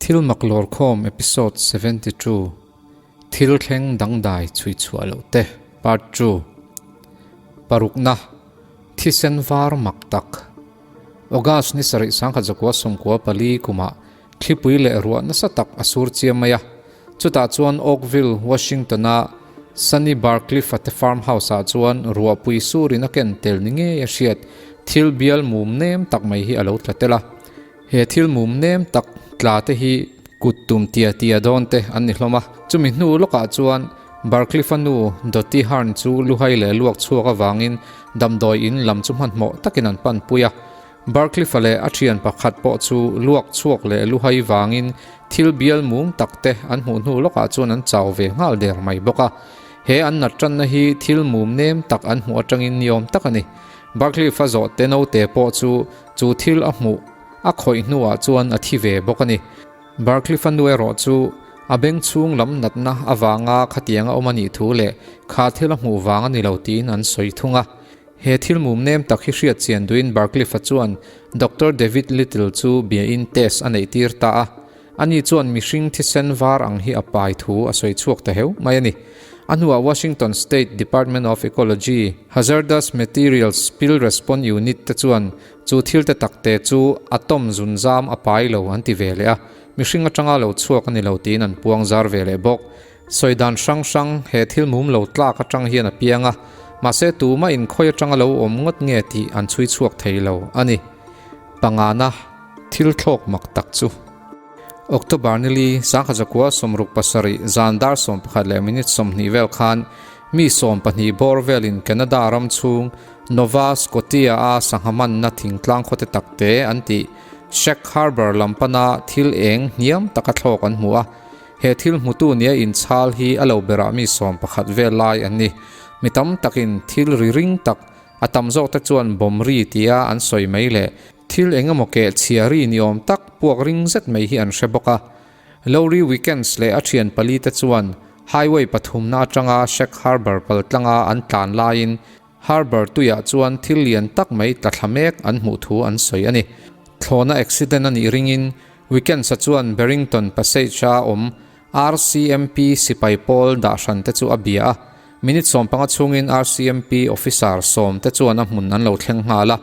Thil mak lawrkhawm Episode 72, Thil thleng dangdai chhui chhuah loh te, Part Two. Parukna, Thisen var mak tak. August ni sarih sangkhat zakua sawmkua pali kumah thlipui leh ruah nasa tak a sur chiam mai a. Chutah chuan Oakville, Washington-a Sunny Barcliffe-a te farmhouse ah chuan ruahpui surin a ken tel ni ngei a hriat thil bial mum nem tak mai hi a lo tla tel a. He thil mum nem tak tla te hi kut tum tia tia dawn te an ni hlawm a. Chumi hnu lawkah chuan Barcliffe-a nu Dottie Hearn chu luhai leh luak chhuak avangin damdawi in lam chu hmanhmawh takin an panpui a. Barcliffe-a leh a thian pakhat pawh chu luak chhuak leh luhai vangin thil bial mum tak te an hmuh hnu lawkah chuan an chau ve nghal der mai bawk a. He an nat tanna hi thil mum nem tak an hmuh atangin ni awm tak a ni. Barcliffe-a zawh te naute pawh chu chu thil a hmuh a khawih hnuah chuan a thi ve bawk a ni. Barcliffe-a nu erawh chu a beng chhung lam natna avanga khatiang a awm a nih thu leh kha thil a hmuh vang a ni lo tiin an sawi thung a. He thil mum nem tak hi hriat chian duhin Barcliffe-a chuan Doctor David Little chu biain test a neih tir ta a. Ani chuan mihring thisen var ang hi a pai thu a sawi chhuak ta heu mai a ni. A hnuah Washington State Department of Ecology Hazardous Materials Spill Response Unit te chuan chu thil te takte chu atom zunzam a pai lo an ti ve leh a, mihring atanga lo chhuak a ni lo tiin an puang zar ve leh bawk. Sawi dan hrang hrang he thil mum lo tlak atang hian a piang a, mahse tuma inkhawi atanga lo awm ngawt nge tih an chhui chhuak thei lo a ni. Pangana, thil thlawk mak tak chu. October nili, sangkhat zakua 67 zan dar 11 leh minute 20 vel khan mi 12 bawr velin Canada ram chhung Nova Scotia a sangha manna thingtlang khawte takte an tih Shack Harbour lam pana thil eng hniam taka thlawk an hmu a. He thil hmutu nia inchhal hi a lo berah mi 11 vel lai an ni. Mi tam takin thil ri ring tak, a tam zawkte chuan bawm ri tia an sawi mai leh thil eng emaw keh chhia ri ni awm tak puak ring zet mai hi an hre bawk a. Lowry Weekends leh a thian pali te chuan highway pathumna atanga Shack Harbour paltlanga an tlan laiin Harbour tuiah chuan thil lian tak mai tla thla mek an hmuh thu an sawi a ni. Thlawhna accident a nih ringin Weekends-a chuan Barrington Passage-a awm RCMP sipai pawl dah hran te chu a bia a. Minute 15 chhungin RCMP officer sawm te chuan a hmun an lo thleng nghal a.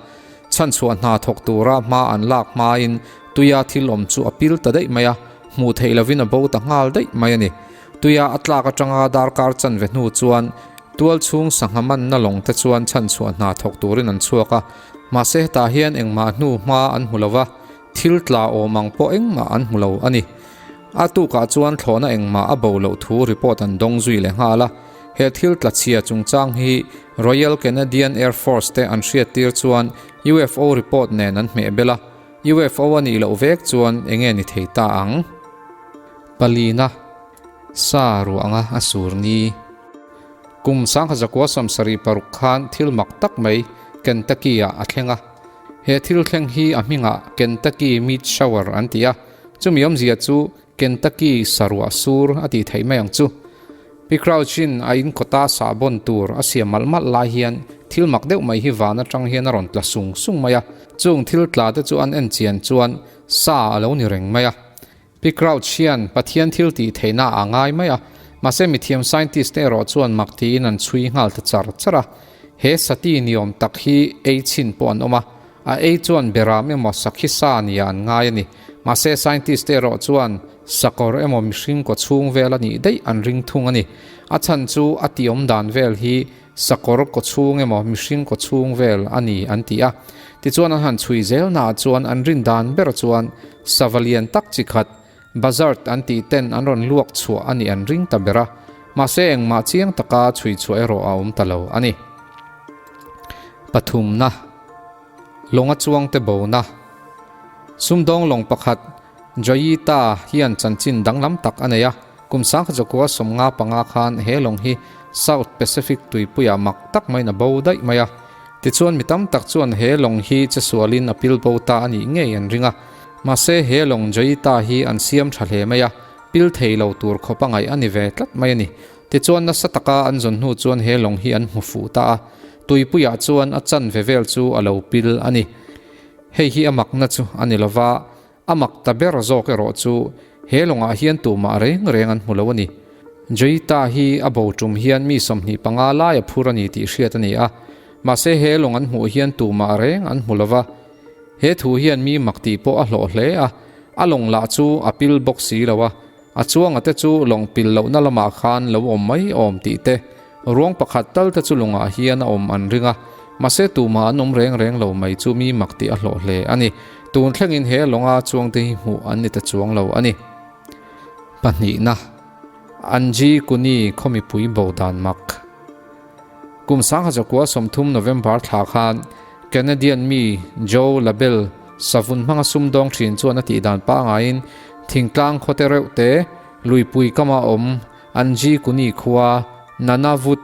Chhanchhuah hna thawk tura hma an lak hmain tuia thil awm chu a pil ta daih mai a, hmuh theih lovin a bo ta nghal daih mai a ni. Tuia a tlak atanga darkar chanve hnu chuan tual chhung sangha manna lawng te chuan chhanchhuah hna thawk turin an chhuak a, mahse hetah hian engmah hnu hma an hmu lo va, thil tla awm ang pawh engmah an hmu lo a ni. A tukah chuan thlawhna engmah a bo loh thu report an dawng zui leh nghal a, he thil tla chhia chungchang hi Royal Canadian Air Force te an hriattir chuan UFO report nen an hmeh bel a, UFO a nih loh vek chuan enge ni thei ta ang? Palina, Sa ruanga a sur ni. Kum 1976 khan thil mak tak mai Kentucky-ah a thleng a. He thil thleng hi a hmingah Kentucky Meat Shower an ti a, chumi awmzia chu Kentucky saruah sur a tih theih mai ang chu. Pi Crouch-in a inkawta sah bawn tur a siam malh malh lai hian thil mak deuh mai hi van atang hian a rawn tla sung sung mai a. Chung thil tla te chu an en chian chuan sa a lo ni reng mai a. Pi Crouch hian Pathian thil tih theihna a ngai mai a, mahse mithiam scientist te erawh chuan mak tiin an chhui nghal ta char char a. He sati ni awm tak hi ei chhin pawh an awm a, a ei chuan beram emaw sakhi sa nia an ngai a ni. Mahse scientist te erawh chuan sakawr emaw mihring kaw chhung vel a nih daih an ring thung a ni. A chhan chu a tih awm dan vel hi Sakawr kaw chhung emaw mihring kaw chhung vel a ni an ti a. Tichuan an han chhui zel naah chuan an rin dan ber chuan sava lian tak chi khat, buzzard an tih ten an rawn luak chhuah a nih an ring ta ber a. Mahse engmah chiang taka chhui chhuah erawh a awm ta lo a ni. Pathumna, Lawnga chuangte bona. Sumdawng lawng pakhat Joyita hian chanchin danglam tak a nei a, kum 1995 khan he lawng hi South Pacific tuipuiah mak tak maiin a bo daih mai a. Tichuan mi tam tak chuan he lawng hi chesualin a pil bo ta a nih ngei an ring a. Mahse he lawng Joyita hi an siam tha hle mai a, pil thei lo tur khawp a ngaih a ni ve tlat mai a ni. Tichuan nasa taka an zawn hnu chuan he lawng hi an hmu fuh ta a, tuipuiah chuan a chanve vel chu a lo pil a ni. Hei hi a makna chu a ni lova, a mak ta ber zawk erawh chu. He lawngah hian tumah reng reng an hmu lo a ni. Joyita hi a bo tum hian mi 25 lai a phur a ni tih hriat a ni a, mahse he lawng an hmuh hian tumah reng an hmu lo va. He thu hian mi mak tih pawh a hlawh hle a, a lawng lah chu a pil bawk si lo a, a chuanga te chu lawng pil lohna lamah khan lo awm mai awm tih te, ruang pakhat tal te chu lawngah hian a awm an ring a, mahse tumah an awm reng reng lo mai chu mi mak tih a hlawh hle a ni. Tun thlengin he lawnga chuangte hi hmuh an ni ta chuang lo a ni. Pahnihna, Anji Kuni khaw mipui bo dan mak. Kum 1930 November thla khan Canadian mi Joe Labelle savun hmanga sumdawng thin chuan a tih dan pangaiin thingtlang khawte reuh te luipui kama awm Anji Kuni khua Nunavut,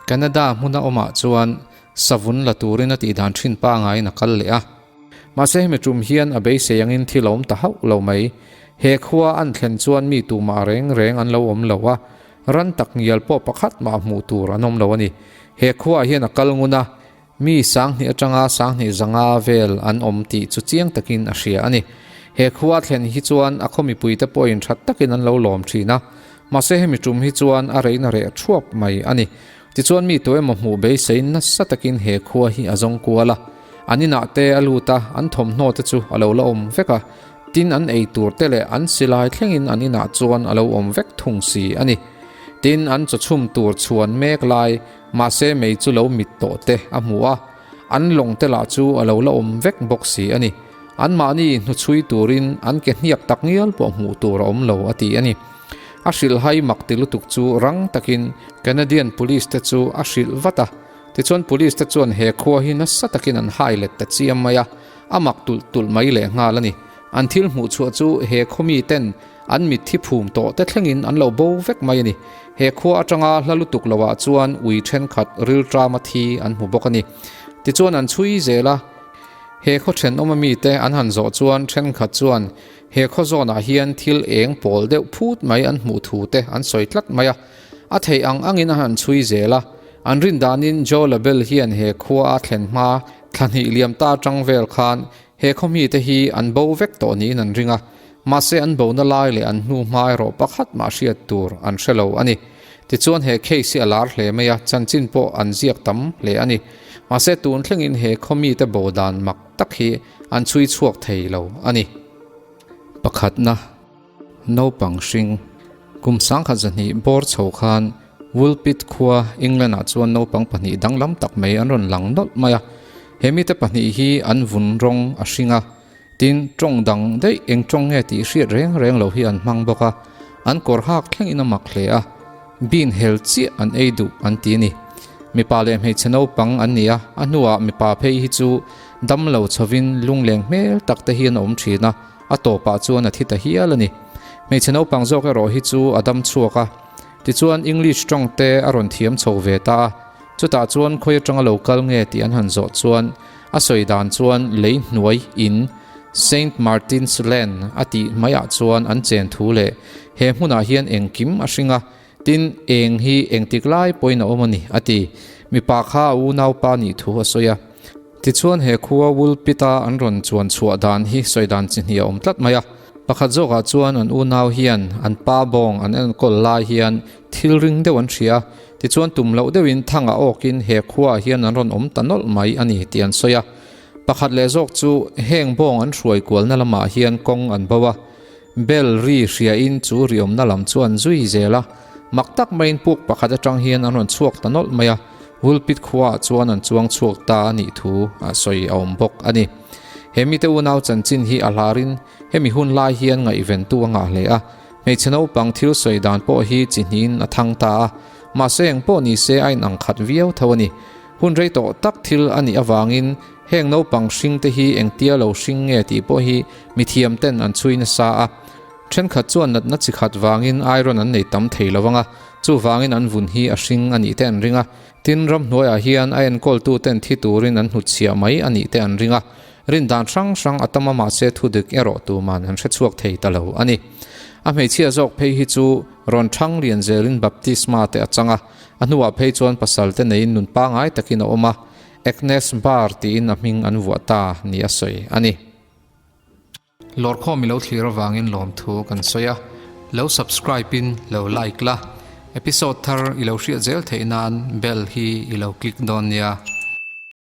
Canada hmuna awmah chuan savun la turin a tih dan thin pangaiin a kal leh a. Mahse hemi tum hian a beisei angin thil a awm ta hauh lo mai. He khua an thlen chuan mi tumah reng reng an lo awm lo a, ran tak ngial pawh pakhat mah hmuh tur an awm lo a ni. He khuaah hian a kal ngun a, mi 2000 atanga 2000 zanga vel an awm tih chu chiang takin a hria a ni. He khua thlen hi chuan a khaw mipuite pawhin that takin an lo lawm thin a, mahse hemi tum hi chuan a reina reh thuap mai a ni. Tichuan mi tu emaw hmuh beiseiin nasa takin he khua hi a zawng kual a, an inah te a lut a, an thawmhnaw te chu a lo la awm vek a, tin an ei tur te leh an silai thlengin an inah chuan a lo awm vek thung si a ni. Tin an chawchhum tur chhuan mek lai, mahse mei chu lo mit tawh te a hmu a, an lawng te lah chu a lo la awm vek bawk si a ni. Anmahni hnuchhui turin an ke hniak tak ngial pawh hmuh tur a awm lo a ti a ni. A hrilhhai mak ti lutuk chu rang takin Canadian Police te chu a hrilh vat a. Tichuan Police te chuan he khua hi nasa takin an hai let ta chiam mai a, a mak tulh tulh mai leh nghal a ni. An thil hmuh chhuah chu he khaw mi ten an mitthi phum tawh te thlengin an lo bo vek mai a ni. He khua atanga hla lutuk loah chuan ui thenkhat rilṭama thi an hmu bawk a ni. Tichuan an chhui zel a, he khaw thenawma mite an han zawh chuan thenkhat chuan He khaw zawnah hian thil eng pawl deuh phut mai an hmuh thu te an sawi tlat mai a, a theih ang angin a han chhui zel a. An rin danin Joe Labelle hian he khua a thlen hma thla hnih liam ta atang vel khan he khaw mite hi an bo vek tawh niin an ring a, mahse an bona lai leh an hnu hma erawh pakhat mah hriat tur an hre lo a ni. Tichuan he case hi a lar hle mai a, chanchin pawh an ziak tam hle a ni. Mahse tun thlengin he khaw mite bo dan mak tak hi an chhui chhuak thei lo a ni. Pakhatna, naupang hring. Kum 2002 bawr chho khan Woolpit khua, England-ah chuan naupang pahnih danglam tak mai an rawn lang nawlh mai a. He mite pahnih hi an vun rawng a hring a, tin tawng dang daih eng tawng nge tih hriat reng reng lo hi an hmang bawk a, an kawr hak thlengin a mak hle a. Bean hel chiah an ei duh an ti a ni. Mipa leh hmeichhe naupang an ni a, a hnuah mipa phei hi chu dam lo chhovin lungleng hmel tak te hian a awm thin a, a tawpah chuan a thi ta hial a ni. Hmeichhe naupang zawk erawh hi chu a dam chhuak a, tichuan English tawng te a rawn thiam chho ve ta a, chutah chuan khawi atanga lo kal nge tih an han zawh chuan a sawi dan chuan lei hnuai in Saint Martin's Land a tih maiah chuan an chen thu leh he hmunah hian engkim a hring a, tin eng hi engtik lai pawhin a awm a ni a ti. Mipa kha a unaupa nih thu a sawi a. Tichuan he khua Woolpit-a an rawn chuan chhuah dan hi sawi dan chi hnih a awm tlat mai a. Pakhat zawkah chuan an unau hian an pa bawng an enkawl lai hian thil ring deuh an hria a, tichuan tum loh deuhin thangah awkin he khuaah hian an rawn awm ta nawlh mai a ni tih an sawi a. Pakhat leh zawk chu heng bawng an hruai kualna lamah hian kawng an bo a, bell ri hriain chu ri awmna lam chu an zui zel a, mak tak maiin puk pakhat atang hian an rawn chhuak ta nawlh mai a, Woolpit khuaah chuan an chuang chhuak ta a nih thu a sawi a awm bawk a ni. He mite unau chanchin hi a hlarin hemi hun lai hian ngaihventu a ngah hle a, hmeichhe naupang thil sawi dan pawh hi chi hnihin a thang ta a, mahse eng pawh ni se a inang khat viau tho a ni. Hun rei tawh tak thil a nih avangin heng naupang hring te hi engtia lo hring nge tih pawh hi mithiam ten an chhui nasa a. Thenkhat chuan natna chi khat vangin iron an nei tam thei lo anga, chuvangin an vun hi a hring a nih te an ring a. Tin, ramhnuaiah hian a enkawltu ten thi turin an hnutchhiah mai a nih te an ring a. Rin dan hrang hrang a tam a mahse thudik erawh tuman an hrechhuak thei ta lo a ni. A hmeichhia zawk phei hi chu rawn thang lian zelin baptisma te a chang a. A hnuah phei chuan pasal te neiin nun pangai takin a awm a, Agnes Barr tiin a hming an vuah ta ni a sawi a ni. Lawrkhawm i lo thlir avangin lawmthu kan sawi a, lo subscribe in lo like la, episode thar i lo hriat zel theih nan bell hi i lo click dawn nia.